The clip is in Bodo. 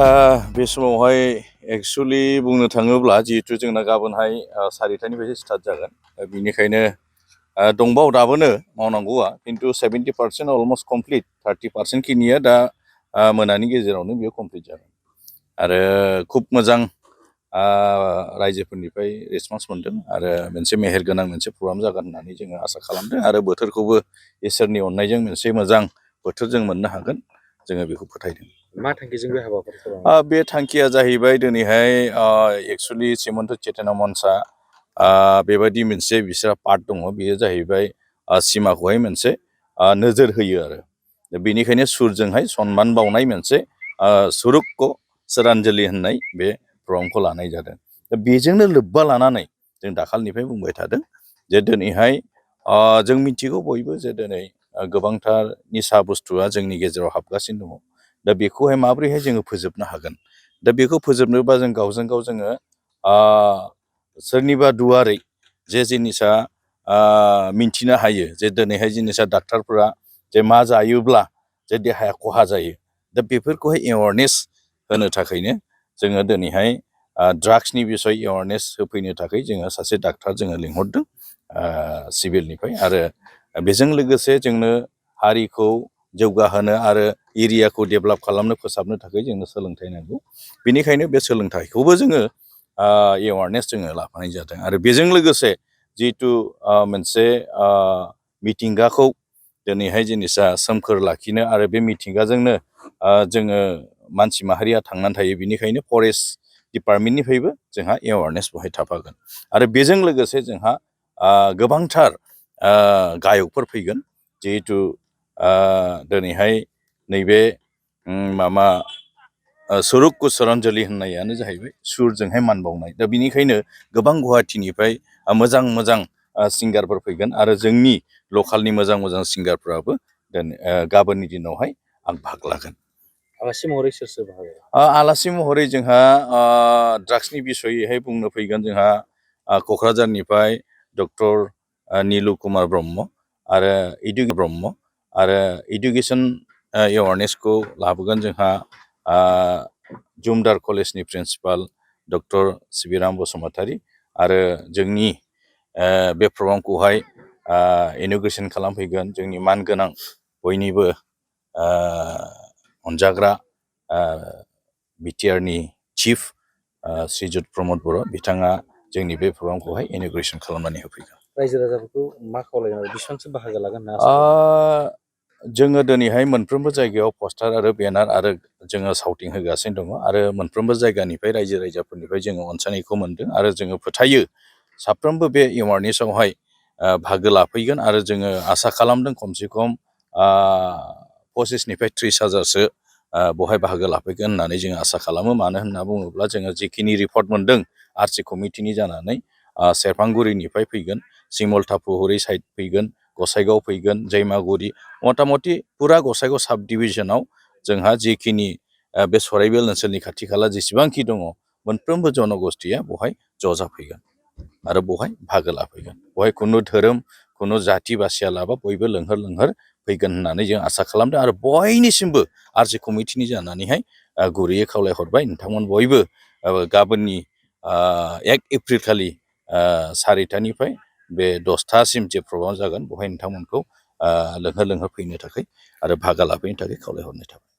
बे समावहाय एक्सुवेलि बुंनो थाङोब्ला जिहेथु जोंना गाबोनहाय 4टानिफ्रायसो स्टार्ट जागोन बिनिखायनो दंबावो दाबोनो मावनांगौआ खिन्थु 70% अलमस्ट कमप्लिट 30% खिनिया दा मोनानि गेजेरावनो बेयो कमप्लिट जागोन आरो खुब मोजां रायजोफोरनिफ्राय रेसपन्स मोन्दों आरो मोनसे मेहेरगोनां मोनसे प्रग्राम जागोन होननानै जोङो आसा खालामदों आरो बोथोरखौबो इसोरनि अननायजों मोनसे मोजां बोथोर जों मोननो हागोन जोङो बेखौ फोथायदों। मा थांखिजों बे हाबाफारिखौ बे थांखिया जाहैबाय दिनैहाय एक्सुवेलि श्रीमन्त चेतना मनसा बेबायदि मोनसे बिसोरहा पार्ट दङ बेयो जाहैबाय सिमाखौहाय मोनसे नोजोर होयो आरो बेनिखायनो सुरजोंहाय सनमान बावनाय मोनसे सुरुक्क श्रद्धांजलि होननाय बे प्रग्रामखौ लानाय जादों दा बेजोंनो लोब्बा लानानै जों दाखालिनिफ्राय बुंबाय थादों जे दिनैहाय जों मिथिगौ बयबो जे दिनै गोबांथार निसा बुस्थुआ जोंनि गेजेराव हाबगासिनो दङ दा बेखौहाय माबोरैहाय जोङो फोजोबनो हागोन दा बेखौ फोजोबनोबा जों गावजों गाव जोङो सोरनिबा दुवारै जे जिनिसा मिन्थिनो हायो जे दिनैहाय जिनिसा डाक्टारफोरा जे मा जायोब्ला जे देहाया खहा जायो दा बेफोरखौहाय एवारनेस होनो थाखायनो जोङो दिनैहाय ड्राग्सनि बिसय एवारनेस होफैनो थाखाय जोङो सासे डाक्टार जोङो लिंहरदों सिभिलनिफ्राय आरो बेजों लोगोसे जोंनो हारिखौ जौगाहोनो आरो एरियाखौ डेभेलप खालामनो फोसाबनो थाखाय जोंनो सोलोंथाइ नांगौ बेनिखायनो बे सोलोंथाइखौबो जोङो एवारनेस जोङो लाफानाय जादों आरो बेजों लोगोसे जिहेथु मोनसे मिथिंगाखौ दिनैहाय जिनिसा सोमखोर लाखिनो आरो बे मिथिंगाजोंनो जोङो मानसि माहारिया थांनानै थायो बेनिखायनो फरेस्ट डिपार्टमेन्टनिफ्रायबो जोंहा एवारनेस बहाय थाफागोन आरो बेजों लोगोसे जोंहा गोबांथार गायकफोर फैगोन जिहेथु दिनैहाय नैबे सुरुक्क श्रद्धांजलि होननायानो जाहैबाय सुरजोंहाय मान बावनाय दा बिनिखायनो गोबां गुवाहाटिनिफ्राय मोजां मोजां सिंगारफोर फैगोन आरो जोंनि लकालनि मोजां मोजां सिंगारफ्राबो गाबोननि दिनावहाय आं भाग लागोन। आलासि महरै सोर सोर बाहागो आलासि महरै जोंहा ड्राग्सनि बिसयैहाय बुंनो फैगोन जोंहा क'क्राझारनिफ्राय डक्टर नीलु कुमार ब्रह्म आरो ब्रह्म आरो इडुकेसन एवारनेसखौ लाबोगोन जोंहा जुमदार कलेजनि प्रिन्सिपाल डक्टर सिबिराम बसुमतारी आरो जोंनि बे प्रग्रामखौहाय इन'ग्रेसन खालामफैगोन जोंनि मानगोनां बयनिबो अनजाग्रा बिटिआरनि चिफ श्रीजुत प्रमद बर' बिथाङा जोंनि बे प्रग्रामखौहाय इन'ग्रेसन खालामनानै होफैगोन। रायजो राजाफोरखौ मा खावलायनानै बेसेबांसो बाहागो लागोन होनना जोङो दिनैहाय मोनफ्रोमबो जायगायाव पस्टार आरो बेनार आरो जोङो साउटिं होगासिनो दङ आरो मोनफ्रोमबो जायगानिफ्राय रायजो राजाफोरनिफ्राय जोङो अनसायनायखौ मोन्दों आरो जोङो फोथायो साफ्रोमबो बे एवारनेसावहाय बाहागो लाफैगोन आरो जोङो आसा खालामदों खमसे खम 25निफ्राय 30,000सो बहाय बाहागो लाफैगोन होननानै जोङो आसा खालामो मानो होनना बुङोब्ला जोङो जिखिनि रिपर्ट मोन्दों आरसि कमिटिनि जानानै सेरफांगुरिनिफ्राय फैगोन सिमल टापुहरै साइड फैगोन गसाइगाव फैगोन जैमागुरि मथा मथि पुरा गसाइगाव साब डिभिजनाव जोंहा जिखिनि बे सराइबिल ओनसोलनि खाथि खाला जेसेबांखि दङ मोनफ्रोमबो जनगोष्ठिया बहाय ज' जाफैगोन आरो बहाय बाहागो लाफैगोन बहाय खुनु धोरोम खुनु जाथि बासिया लाबा बयबो लोंहोर लोंहोर फैगोन होननानै जों आसा खालामदों आरो बयनिसिमबो आरसि कमिटिनि जानानैहाय गुरैयै खावलायहरबाय नोंथांमोन बयबो गाबोननि 1 एप्रिल खालि 4टानिफ्राय बे 10टासिम जे प्रग्राम जागोन बहाय नोंथांमोनखौ लोंहोर लोंहोर फैनो थाखाय आरो बाहागो लाफैनो थाखाय खावलायहरनाय थाबाय।